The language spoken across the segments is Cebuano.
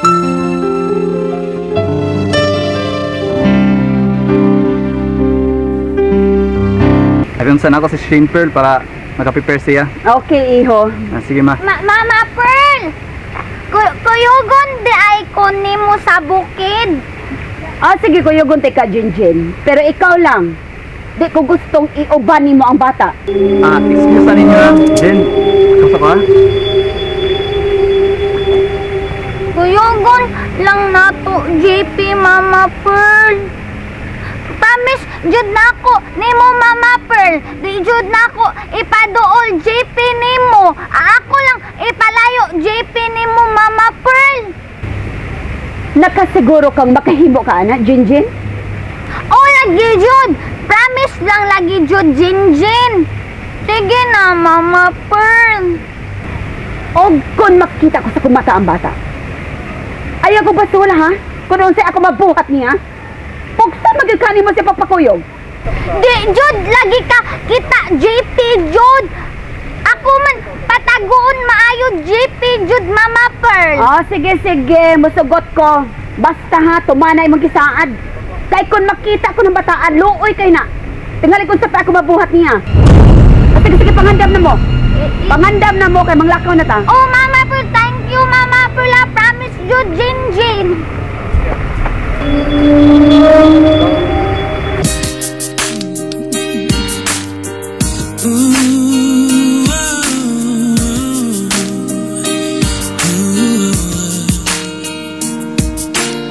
Aron sa nako si Shane Pearl para maka-prepare siya. Okay, iho. Ah, sige, ma. Mama Pearl! Kuyugon di ay ko nimo sa bukid. Ah, sige, kuyugon ka, Jinjin. Pero ikaw lang. Di ko gustong iuban nimo ang bata. Ah, excuse na ninyo ha. Jen, kamusta ka? Kuyugon lang nato, JP, Mama Pearl. Promise, jud nako nimo, Mama Pearl. Di jud nako ipaduol JP nimo. Ah, ako lang ipalayo JP nimo, Mama Pearl. Nakasiguro kang makahimo ka, ana, Jinjin? Oh, lagi jud. Promise lang lagi jud, Jinjin. Sige na, Mama Pearl. O kung makita ko sa kumata ang bata. Ayaw ko basula, ha? Kung unsay ako mabuhat niya. Pugsa magkakani mo siya pagpakuyog. Di jud lagi ka kita JP jud. Ako man pataguon maayo JP jud, Mama Pearl. Ah, sige, sige. Musugot ko. Basta ha, tumanay mong gisaad. Kay kung makita ko ng bataan, luoy kay na. Tingali kung sa pa ako mabuhat niya. Ah, sige, sige, pangandam na mo. Pangandam na mo kay manglakaw na ta. Oh, Mama Pearl, thank you, Mama Pearl. I promise jud, Jin Jin.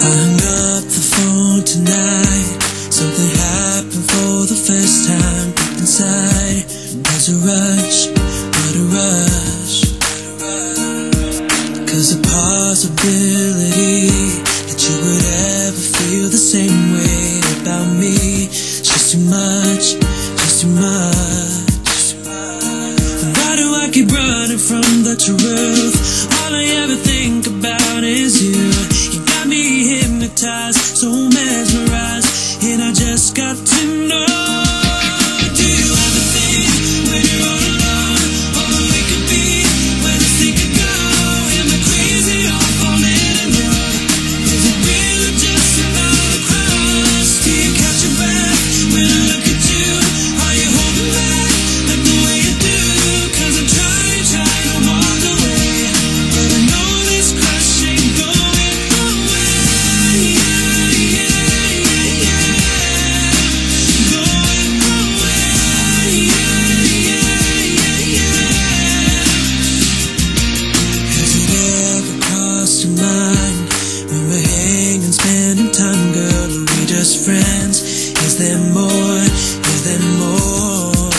I hung up the phone tonight. Something happened for the first time deep inside. There's a rush, what a rush. 'Cause the possibility that you would ever feel the same way about me is just too much, just too much. Why do I keep running from the truth? All I ever think about is you. You got me hypnotized, so mesmerized, and I just got to know. Do you ever think when you're all alone, all that we could be, where this thing could go? Am I crazy or falling in love? Is it real or just another crush? Do you catch your breath when I look at you? Are you holding back like the way you do? 'Cause I'm trying, trying to walk away, but I know this crush ain't going away. Yeah. Going away. Yeah. Has it ever crossed your mind when we're hanging, spending time, girl? Are we just friends? Is there more? Is there more?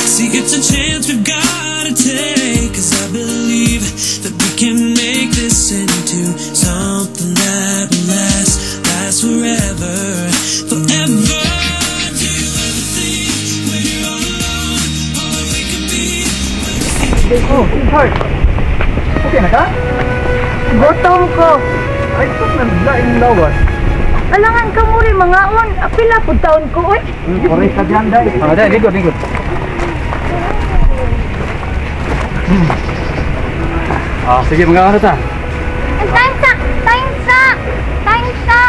See, it's a chance we've gotta take. 'Cause I believe that we can make this into something that will last, last forever, forever. Do you ever think when you're all alone, all that we could be? Oh, sweetheart. Okay na ka? Gutom ko. Ay, sus, nandla yung lawas. Alangan ka mo rin mga on. Apila po taon ko, oy. Correct ka dyan, day. Ah, day, lingkod, lingkod. Ah, sige, mga ano ta? Time sa, time sa, time sa.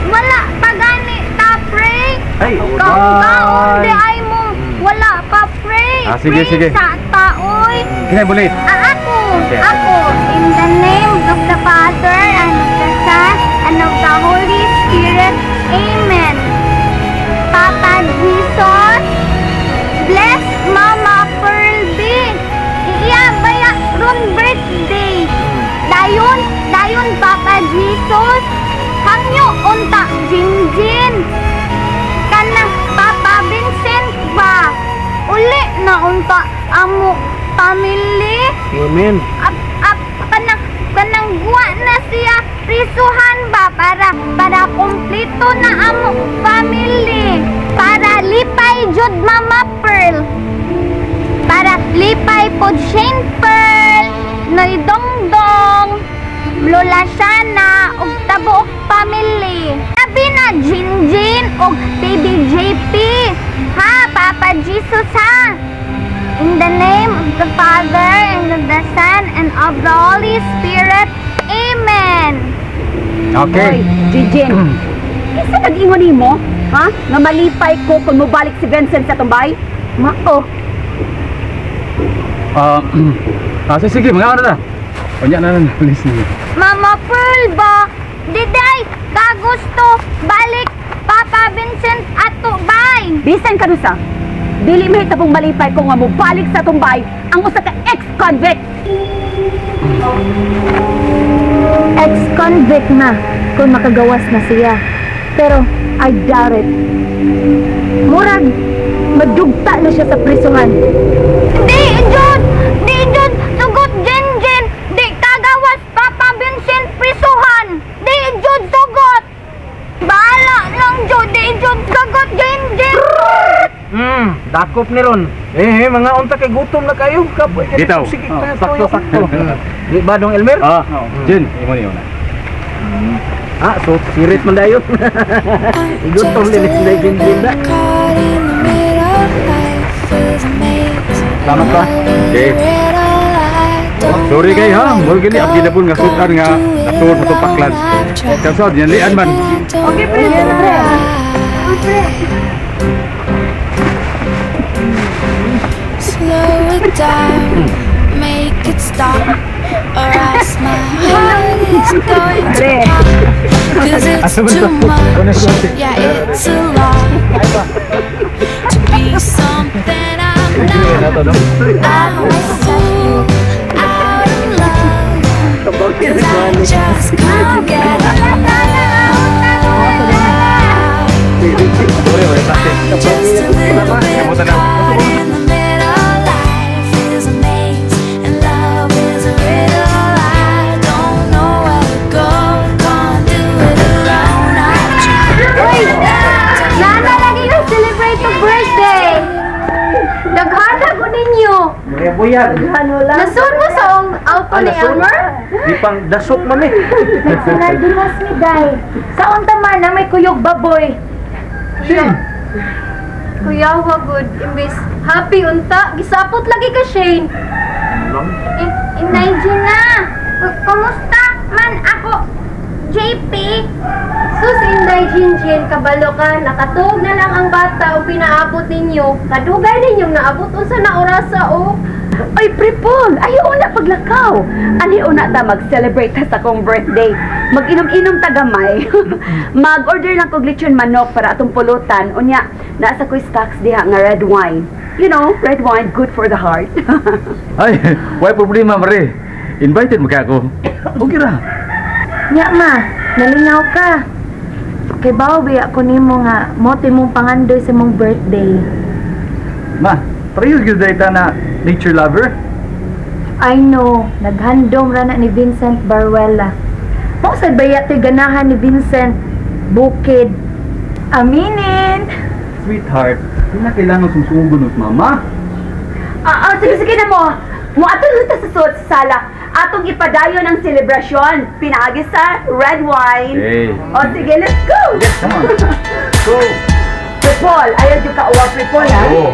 Wala pa gani ta pray. Ay, Kaon di ay mo. Wala pa pray. Ah, sige, pray sige. Sa taoy. Kinabulit. Ah, ako, Okay. ako, in the name of the Father, and of the Son, and of the Holy Spirit, Amen. Papa Jesus, bless Mama Pearl B. Iya baya ron birthday. Dayon, dayon Papa Jesus, hangyo unta Jinjin. Kanang Papa Vincent ba? Uli na unta amo family. Amen. Ap, ap, kanang kanang guwa na siya prisuhan ba para kumpleto na amo family, para lipay jud Mama Pearl, para lipay pod Shane Pearl, Noy Dongdong, Lola Shana ug tabuok family, sabi na Jinjin ug Baby JP ha, Papa Jesus ha. In the name of the Father, and of the Son, and of the Holy Spirit. Amen. Okay. Oy, Jijin. Kinsa nag-ingon nimo? Ha? Nga malipay ko kung mobalik si Vincent sa atong bay? Mao. Sige, sige, mga ano na. Unya na na, please. Mama Pearl ba? Diday, kagusto, balik, Papa Vincent ato bay. Bisan kanusa, dili mahitabong malipay ko nga mobalik sa atong bay ang usa ka ex-convict. Ex-convict na kung makagawas na siya. Pero I doubt it. Murag, madugta na siya sa prisuhan. Di jud, di jud, sugot Jen Jen, di kagawas Papa Vincent prisuhan. Di jud sugot. Bahala lang jud, di jud sugot Jen Jen. Dakop ni ron. Eh, mga unta kay gutom na kayo. Kapoy ka. Bitaw. Sige, Oh, tayo, sakto, tayo. sakto. Di ba dong Elmer? Jin, imo ni una. Ah, so sirit man dayon. Igutom din ni Jin Jin na. Caught in the middle, life is a maze. Salamat pa. Okay. Sorry kay ha, mo gini abgidapon nga sukan nga natuod sa tupaklan. Kaso dinalian man. Okay, pre, pre. Slow it down, make it stop, or else my heart is going to Pre. pop. 'Cause it's too much, yeah, it's a lot to be something I'm not. I'm a fool out of love. 'Cause I just can't get enough. I'm just a little bit caught in the middle. Life is a maze and love is a riddle. I don't know where to go, can't do it alone. I've tried. Nana lagi yung celebrate the birthday. Daghana ko ninyo. Buyan. Nasun mo sa auto ni Elmer? Di pang dasok man eh. Nagsinardinas mi day. Sa unta man na may kuyog baboy. Kuya, wagod. Imbis happy unta. Gisapot lagi ka, Shane. Inay Gina, kumusta man ako, JP? Sus, Inday Jinjin, kabalo ka, nakatuog na lang ang bata o pinaabot ninyo. Kadugay ninyong naabot unsa na orasa o. Oy, Pripol, ayaw na paglakaw. Aliw na ta mag-celebrate ta sa akong birthday. Mag-inom-inom ta gamay. Mag-order lang kog lechon manok para atong pulutan. Unya, nasa ko'y stocks diha nga red wine. You know, red wine, good for the heart. Ay, why problema mare? Invited mo ka ako. Okay ra. Nya ma, nalingaw ka. Kay bawo ako nimo nga mo mong pangandoy sa mong birthday. Ma, parehas gyud ta na nature lover. I know, naghandom ra na ni Vincent Baruela. Mao sad baya to'y ganahan ni Vincent? Bukid. Aminin! Sweetheart, di na kailangan sumsugon ng mama. Ah, sige, sige na mo. Muadto na ta sa suot sa sala. Atong ipadayon ang selebrasyon. Pinaagi sa red wine. Hey. O sige, let's go! Come on. Go. Pripol, ayaw jud ka uwa, Pripol, ha? Oh.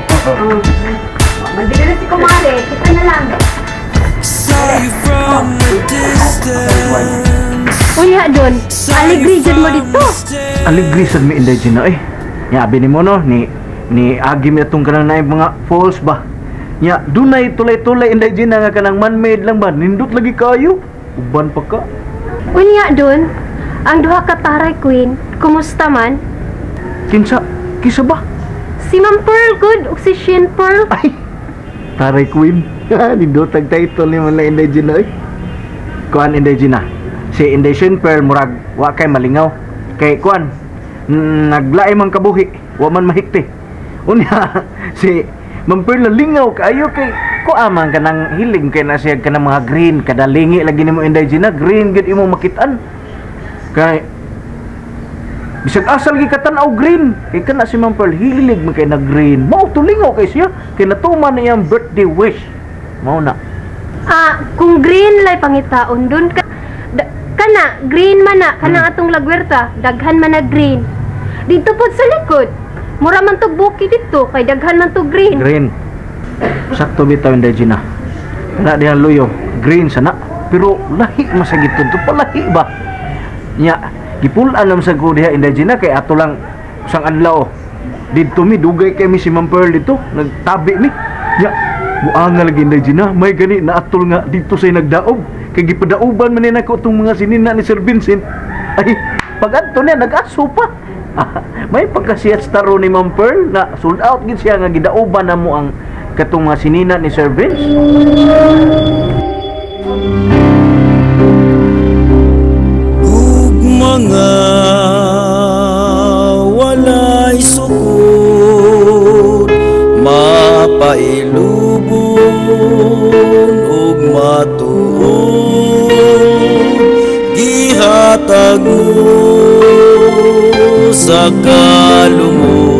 Mandili na si Kumare. Kita na lang. Saw you from a distance. Unya don, aligri jud mo dito. Aligri sad mi Inday Gina eh. Nya abi nimo no ni ni agi mi atong kanang naay mga falls ba. Nya dunay tulay-tulay, Inday Gina, nga kanang man-made lang ba. Nindot lagi kayo. Uban pa ka. Unya don, ang duha ka taray queen, kumusta man? Kinsa? Kisa ba? Si Ma'am Pearl good ug si Shin Pearl. Ay. Taray Queen. Nindot ang title ni man lang, Inday Gina eh. Kuan, Inday Gina. Si Inday Shin Pearl murag wa kay malingaw. Kay kuan naglain man kabuhi, wa man mahikti. Unya si Ma'am Pearl lingaw kaayo kay kuan man kanang hiling kay na siya kanang mga green kada lingi lagi nimo, Inday Gina, green gid imo makitaan. Kay bisag asa lagi katan-aw green kay kana si Ma'am Pearl hilig man kay na green. Mao to lingaw kay siya kay natuman na iyang birthday wish. Mao na. Ah, kung green lay pangitaon dun ka da, kana green man na kana atong lagwerta, daghan man na green. Dito pod sa likod. Mura man tog bukid dito kay daghan man tog green. Green. Sakto bitaw, Inday Gina. Kana dihang luyo, green sana. Pero lahi masagit to, palahi ba? Nya, gipulan lang sa ko diha, Inday Gina, kay ato lang sang adlaw. Didto mi dugay kay mi si Ma'am Pearl dito, nagtabi mi. Nya, buanga lagi, Inday Gina, may gani naatol nga dito say nagdaob. Kay gipadauban man ni nako tong mga sinina ni Sir Vincent. Ay, pag adto niya nag-aso pa. May pagka-siesta ro ni Ma'am Pearl na sold out gid siya nga gidauban na mo ang katong mga sinina ni Sir Vince. Ug mga walay sukod, mapailubon ug matuod, gihatag mo sa kalungod.